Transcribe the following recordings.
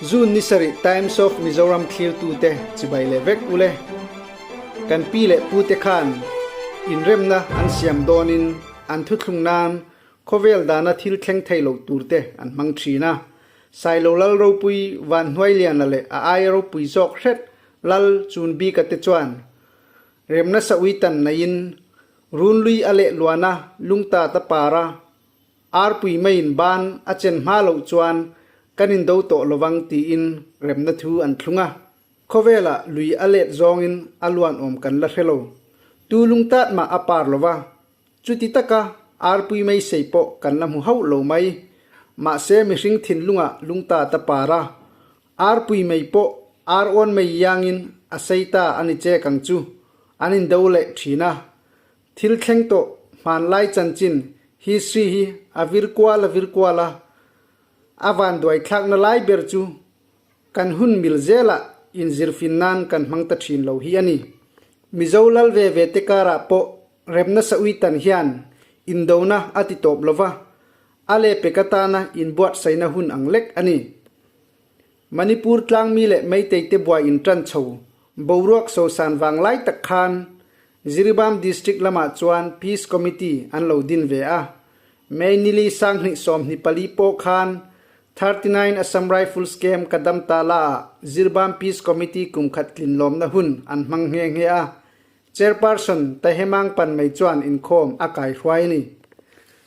June ni sarih Times of Mizoram thlirtute chibai leh vek ule. Kan pi leh pute khan inremna an siam dawnin an thuthlung nan khawvel dana thil thleng thei lo turte an hmang thin a. Sailo Lal ropui Vanhnuailiana leh a aia ropui zawk hret Lal Chunbika te chuan remna saui tan naiin Runlui a leh luana lungta ta para Arpui maiin ban a chen hma loh chuan kan indo tawh lovang tiin remna thu an thlung a. Khawvelah lui a let zawngin a luan awm kan la hre lo. Tu lungtat mah a par lova, chuti taka arpui mai sei pawh kan la hmu hauh lo mai. Mahse mihring thinlungah lungtat a par a, arpui mai pawh ar awn mai iangin a sei ta a ni chek ang chu, an indo leh thin a. Thil thleng tawh hmanlai chanchin history hi a vir kual a vir kual a, a vanduai thlakna lai ber chu kan hun mil zelah inzirfin nan kan hmang ta thin lo hi a ni. Mizo lal ve ve te karah pawh remna saui tan hian indona a ti tawp lo va, a lehpek atana inbuatsaihna hun ang lek a ni. Manipur tlangmi leh Meitei te buai intan chho boruak sosan vang lai tak khan Jiribam District lamah chuan Peace Committee an lo din ve a. May nili 2024 pawh khan 39 Assam Rifles Camp Kadamtala ah Jiribam Peace Committee kum khat tlin lawmna hun an hmang nghe nghe a. Chairperson Tahemang Panmei chuan inkhawm a kaihruai a ni.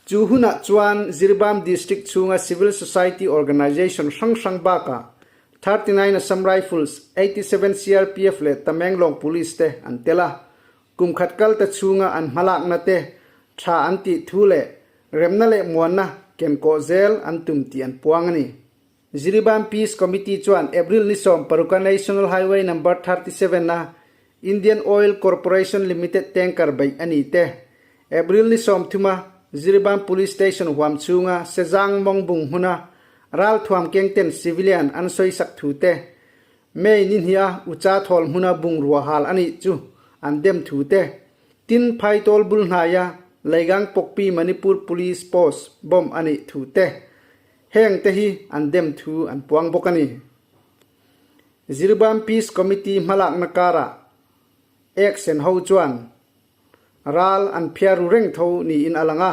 Chu hunah chuan Jiribam District chhunga Civil Society Organisation hrang hrang bakah 39 Assam Rifles, 87 CRPF leh Tamenglong Police te an tel a. Kum khat kal ta chhunga an hmalakna te tha an tih thu leh remna leh muanna kenkawh zel an tum tih an puang a ni. Jiribam Peace Committee chuan April ni 16 a National Highway Number 37 a Indian Oil Corporation Limited tanker beih a ni te. April ni 30 a Jiribam Police Station huam chhunga Sezang Mawngbung hmuna ralthuam kengten civilian an sawisak thu te, May ni hnih a Ucha thawl hmuna bungrua hal a nih chu an dem thu te, tin Phaitawl bul hnaia Leigang Pokpi Manipur Police Post bomb a nih thu te, Heng te hi an dem thu an puang bawk a ni. Jiribam Peace Committee hmalakna karah ek sen ho chuan ral an phiar ru reng tho niin a lang a,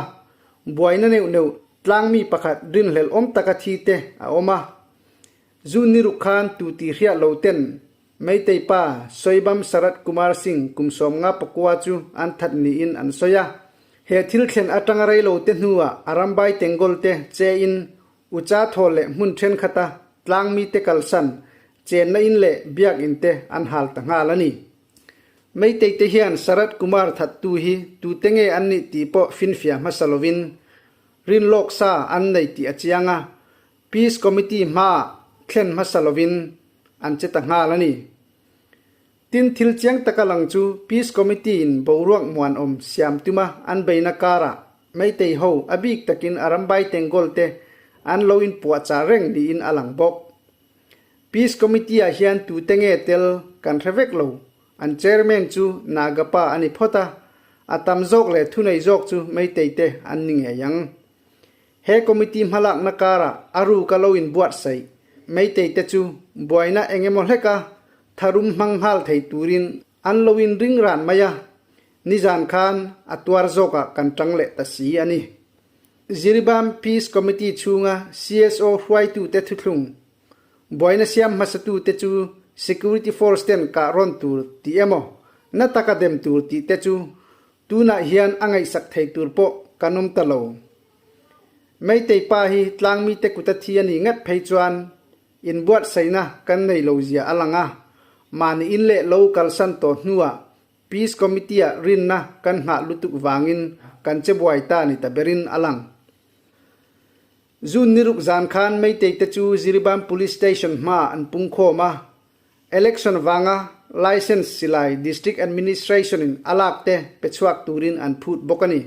buaina neuh neuh tlangmi pakhat rinhlelh awm taka thi te a awm a. Zu ni ruk khan tu ti hriat lo ten Meitei pa Soibam Sarath Kumar Singh kum 59 chu an that niin an sawi a. He thil thlen atanga rei lo te hnuah a rambai Tengol te che in Ucha thawl leh hmun thenkhat a tlangmi te kalsan chenna in leh biakinn te an hal ta nghal a ni. Meitei te hian Sarath Kumar thattu hi tute nge an nih tih pawh finfiah hmasa lovin rinlawk sa an nei tih a chiang a, Peace Committee hmaah thlen hmasa lovin an che ta nghal a ni. Tin, thil chiang taka lang chu Peace Committee in boruak muanawm siam tuma an beina karah Meitei ho a bik takin a rambai Tengol te an lo inpuahchah reng niin a lang bawk. Peace Committee ah hian tute nge tel kan hre vek lo, an chairman chu Nagapa a ni phawt a, a tam zawk leh thunei zawk chu Meitei te an ni ngei ang. He committee hmalakna karah a ruk a lo inbuatsaih Meitei te chu buaina eng emaw hleka tharum hmang nghal thei turin an lo inring ran mai a, nizan khan a tuar zawkah kan tang leh ta si a ni. Jiribam Peace Committee chhunga CSO hruaitute thuthlung buaina siam hmasatute chu Security Force ten kah rawn tur tih emaw na taka dem tur tih te chu Tunah hian a ngaihsak thei tur pawh kan awm ta lo. Meitei pa hi tlangmite kuta thi a nih ngat phei chuan inbuatsaihna kan nei lo zia a lang a, mahni in leh lo kalsan tawh hnuah Peace Committee-ah rinna kan nghah lutuk vangin kan che buai ta ni ta berin a lang. June ni ruk zan khan Meitei te chu Jiribam Police Station hmaah an pungkhawm a, Election vanga Licence silai District Administration in a lak te pe chhuak turin an phut bawk a ni.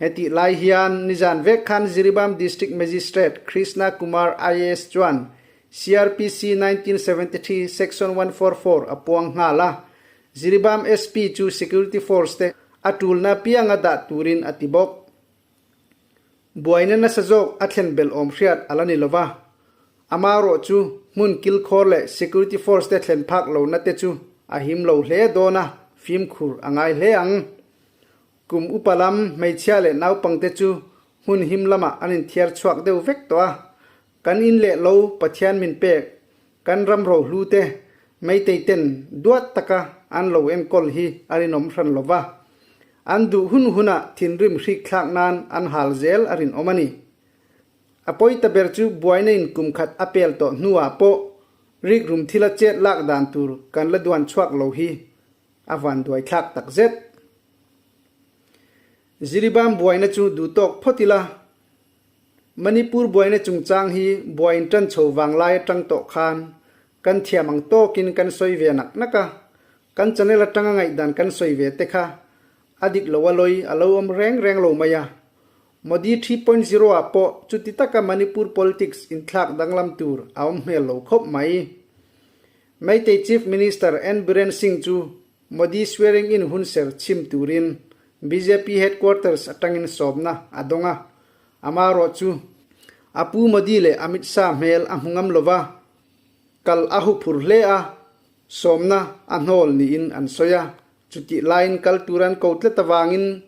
Hetih lai hian nizan vek khan Jiribam District Magistrate Krishna Kumar IAS chuan CrPC 1973 Section 144 a puang nghal a, Jiribam SP chu Security Force te a tulna pianga dah turin a ti bawk. Buaina nasa zawk a thlen belh awm hriat a la ni lova. Amaherawhchu, hmun kilkhawr leh security force te thlen phak lohna te chu a him lo hle dawn a, fimkhur a ngai hle ang. Kum upa lam hmeichhia leh naupangte chu hmun him lamah an inthiar chhuak deuh vek tawh a. Kan in leh lo Pathian min pek, kan ram rohlu te Meitei ten duat taka an lo enkawl hi a rinawm hran lo va. An duh hun hunah thinrim hrik thlak nan an hal zel a rinawm a ni. A pawi ta ber chu buaina in kum khat a pel tawh hnuah pawh rikrum thila chet lak dan tur kan la duan chhuak lo hi a vanduai thlak tak zet. Jiribam buaina chu duh tawk phawt ila, Manipur buaina chungchang hi buai in tan chho vanglai atang tawh khan kan thiam ang tawkin kan sawi ve nak nak a, kan channel atanga ngaihdan kan sawi ve te kha a dik lo a lawi a lo awm reng reng lo mai a. Modi 3.0 ah pawh chuti taka Manipur politics inthlak danglam tur a awm hmel lo khawp mai. Meitei Chief Minister N Biren Singh chu Modi swearing in hunser chhim turin bjp headquarters atangin sawmna a dawng a, amaherawh chu a pu Modi leh Amit Shah hmel a hmu ngam lova, kal a huphur hle a, sawmna a hnawl niin an sawi a, chutih laiin kal tur an ko tlat avangin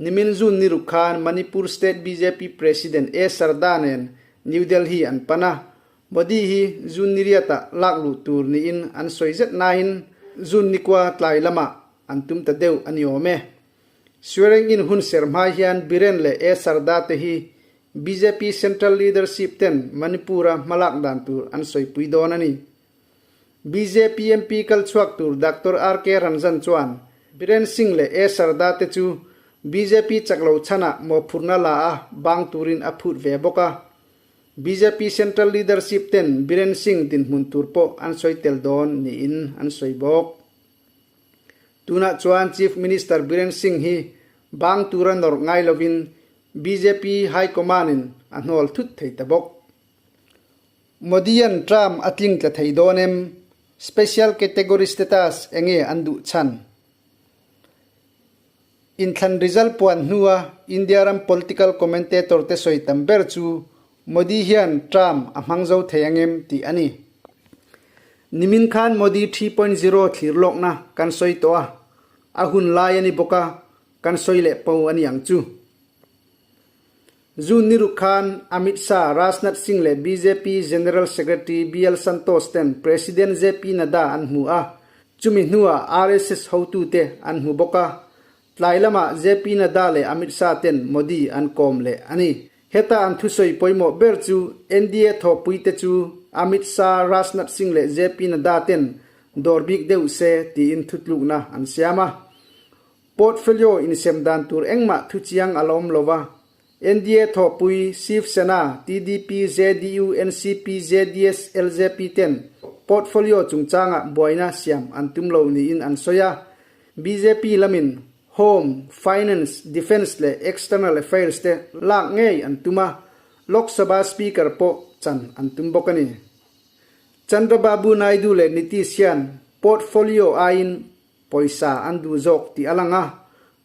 nimin June ni ruk khan Manipur State bjp President A Sarda nen New Delhi an pan a, Modi hi June ni riatah lak luh tur niin an sawi zet nain June nikua tlai lamah an tum ta deuh a ni awm e. Swearing in hun ser hma hian Biren leh A Sarda te hi bjp Central Leadership ten Manipur-a hmalak dan tur an sawipui dawn a ni. Bjp MP kal chhuak tur Doctor RK Ranjan chuan Biren Singh leh A Sarda te chu bjp chak lo chhanah mawhphurhna la a bang turin a phut ve bawk a. Bjp Central Leadership ten Biren Singh dinhmun tur pawh an sawi tel dawn niin an sawi bawk. Tunah chuan Chief Minister Biren Singh hi bang tura nawrh ngai lovin bjp High Command in a hnawl thut thei ta bawk. Modi-a'n term a tling tla thei dawn em? Special Category Status enge an duh chhan? Inthlan result puan hnua India ram political commentator te sawi tam ber chu Modi hian term a hmang zo thei angem tih a ni. Nimin khan Modi 3.0 thlir lawkna kan sawi tawh a, a hun lai a ni bawk a, kan sawi leh po a ni ang chu. June ni ruk khan Amit Shah, Rajnath Singh leh bjp General Secretary BL Santosh ten President JP Nadda an hmu a, Chumi hnuah RSS hotute an hmu bawk a, tlai lamah JP Nadda leh Amit Shah ten Modi an kawm leh a ni. Heta an thusawi pawimawh ber chu NDA thawhpuite chu Amit Shah, Rajnath Singh leh JP Nadda ten dawr bik deuh se tiin thutlukna an siam a. Portfolio insem dan tur engmah thuchiang a la awm lo va, NDA thawhpui Shiv Sena, TDP, JDU, NCP, JDS, LJP ten portfolio chungchangah buaina siam an tum lo niin an sawi a. Bjp lamin Home, Finance, Defence leh External Affairs te lak ngei an tum a, Lok Sabha Speaker pawh chan an tum bawk a ni. Chandrababu Naidu leh Nitish hian portfolio aiin Pawisa an duh zawk tih a lang a,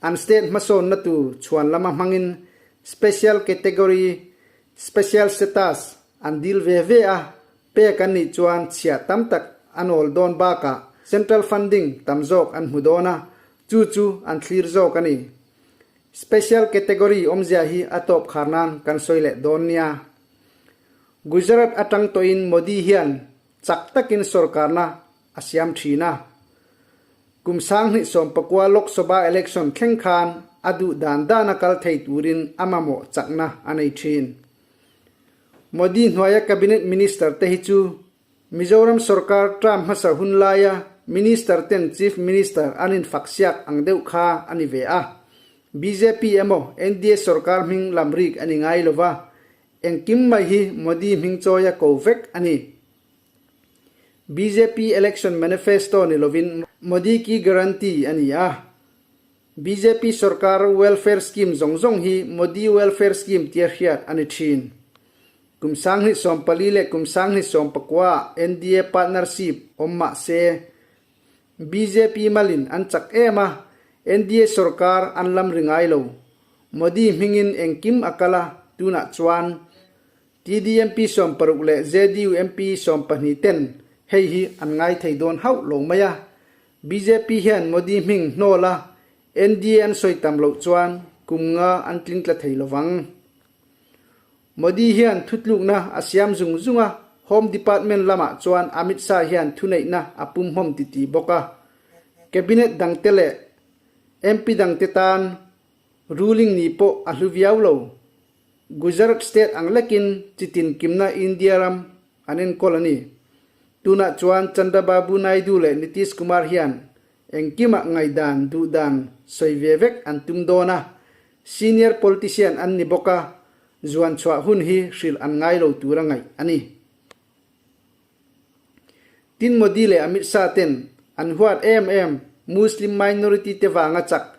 an state hmasawnna tur chhuan lama hmangin special category, special status an dil ve ve a, pek an nih chuan chhiah tam tak an awl dawn bakah central funding tam zawk an hmu dawn a, chu chu an thlir zawk a ni. Special category awmzia hi a tawp khar nan kan sawi leh dawn nia. Gujarat atang tawhin Modi hian chak takin sorkarna a siam thin a. Kum 2019 Lok Sabha election thleng khan a duh dan dana kal thei turin a mamawh chakna a nei thin. Modi hnuaia Cabinet Minister te hi chu Mizoram sorkar term hmasa hun laia Minister ten Chief Minister an infak siak ang deuh kha a ni ve a. Bjp emaw NDA sorkar hming lam rik a ni ngai lova, engkim mai hi Modi hming chawia ko vek a ni. Bjp election manifesto ni lovin Modi ki guarantee a ni a. Bjp sorkar welfare scheme zawng zawng hi Modi welfare scheme tia hriat a ni thin. Kum 2014 leh kum 2019 ah NDA partnership awm mah se Bjp malin an chak em a, NDA sorkar an lam ri ngai lo. Modi hmingin engkim a kal a, tunah chuan. TD MP 60 leh JDU MP 12 ten hei hi an ngai thei dawn hauh lo mai a. Bjp hian Modi hming hnawl a NDA an sawi tam loh chuan kum nga an tling tla thei lovang. Modi hian thutlukna a siam zung zung a, Home Department lamah chuan Amit Shah hian thuneihna a pumhmawm titi bawk a. Cabinet dangte leh MP dangte tan ruling ni pawh a hlu viau lo. Gujarat state ang lekin chitin kimna India ram an enkawl a ni. Tunah chuan Chandrababu Naidu leh Nitish Kumar hian engkimah ngaihdan duhdan sawi ve vek an tum dawn a, senior politician an ni bawk a, zuan chhuah hun hi hrilh an ngai lo tura ngaih a ni. Tin Modi leh Amit Shah ten an huat em em Muslim minority te vanga chak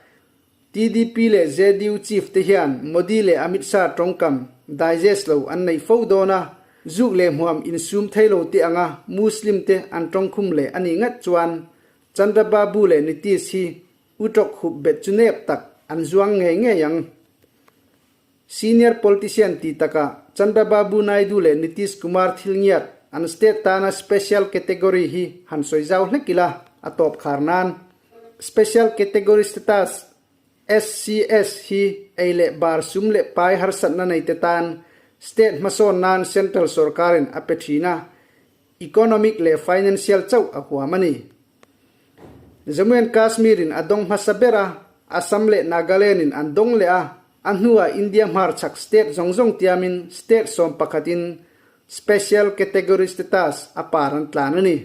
TDP leh JDU chief te hian Modi leh Amit Shah tawngkam digest lo an nei fo dawn a, zuk leh hmuam insum thei lo te anga Muslim te an tawngkhum leh a nih ngat chuan Chandrababu leh Nitish hi utawk hup bet chu nep tak an zuang ngei ngei ang. Senior politician ti takah Chandrababu Naidu leh Nitish Kumar thil ngiat an state tana special category hi han sawi zau hlek ila a tawp khar nan. Special category status, SCS, hi ei leh bar sum leh pai harsatna nei te tan state hmasawn nan central sorkarin a pe thin a, economic leh financial chauh a huam a ni. Jammu and Kashmir in a dawng hmasa ber a, Assam leh Nagaland in an dawng leh a, a hnuah India hmarchhak state zawng zawng tiamin state 11 in special category status a par an tlan a ni.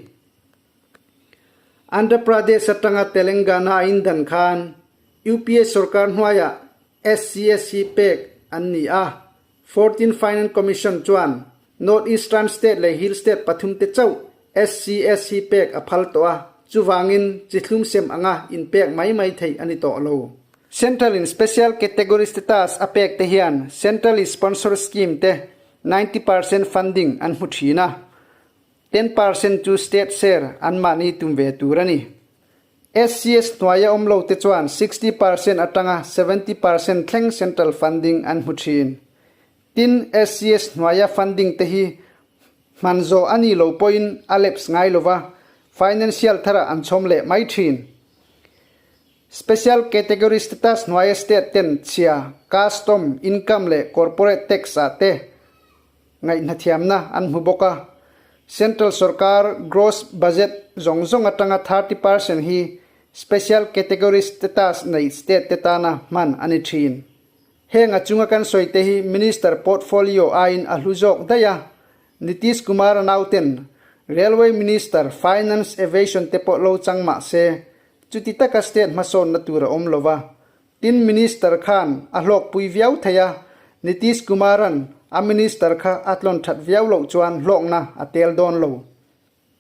Andhra Pradesh atanga Telangana a indan khan UPA sorkar hnuaiah SCS hi pek an ni a, Fourteenth Finance Commission chuan North Eastern State leh Hill State pathum te chauh SCS hi pek a phal tawh a, chuvangin chi thlum sem anga inpek mai mai theih a ni tawh lo. Central in Special Category Status a pek te hian Centrally Sponsored Scheme te 90% funding an hmu thin a, 10% chu State share anmahni tum ve tur a ni. SCS hnuaia awm lo te chuan 60% atanga 70% thleng Central funding an hmu thin. Tin, SCS hnuaia funding te hi hman zawh a nih loh pawhin a lapse ngai lova, financial tharah an chhawm leh mai thin. Special category status hnuaia state ten chhia, custom, income leh corporate tax ah te ngaihnathiamna an hmu bawk a. Central sorkar gross budget zawng zawng atanga 30% hi special category status nei state te tana hman a ni thin. Heng a chunga kan sawi te hi Minister portfolio aiin a hlu zawk daih a, Nitish Kumar-a nauten Railway Minister, Finance, Aviation te pawh lo chang mah se, chuti taka state hmasawnna tur a awm lo va. Tin, Minister khan a hlawkpui viau thei a, Nitish Kumar-a'n a Minister kha a tlawn that viau loh chuan hlawkna a tel dawn lo.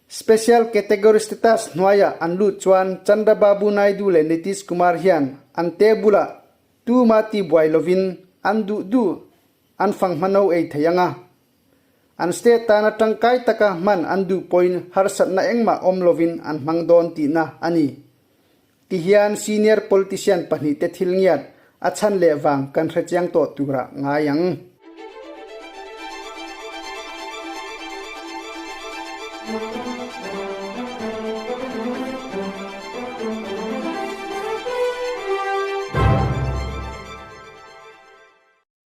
Special Category Status hnuaiah an lut chuan Chandrababu Naidu leh Nitish Kumar hian an table-ah Tuma ti buai lovin an duh duh an fanghma no ei thei ang a. An state tana tangkai taka hman an duh pawhin harsatna engmah awm lovin an hmang dawn tihna a ni. Tihian senior politician pahnihte thil ngiat a chhan leh vang kan hrechiang tawh turah ngai ang.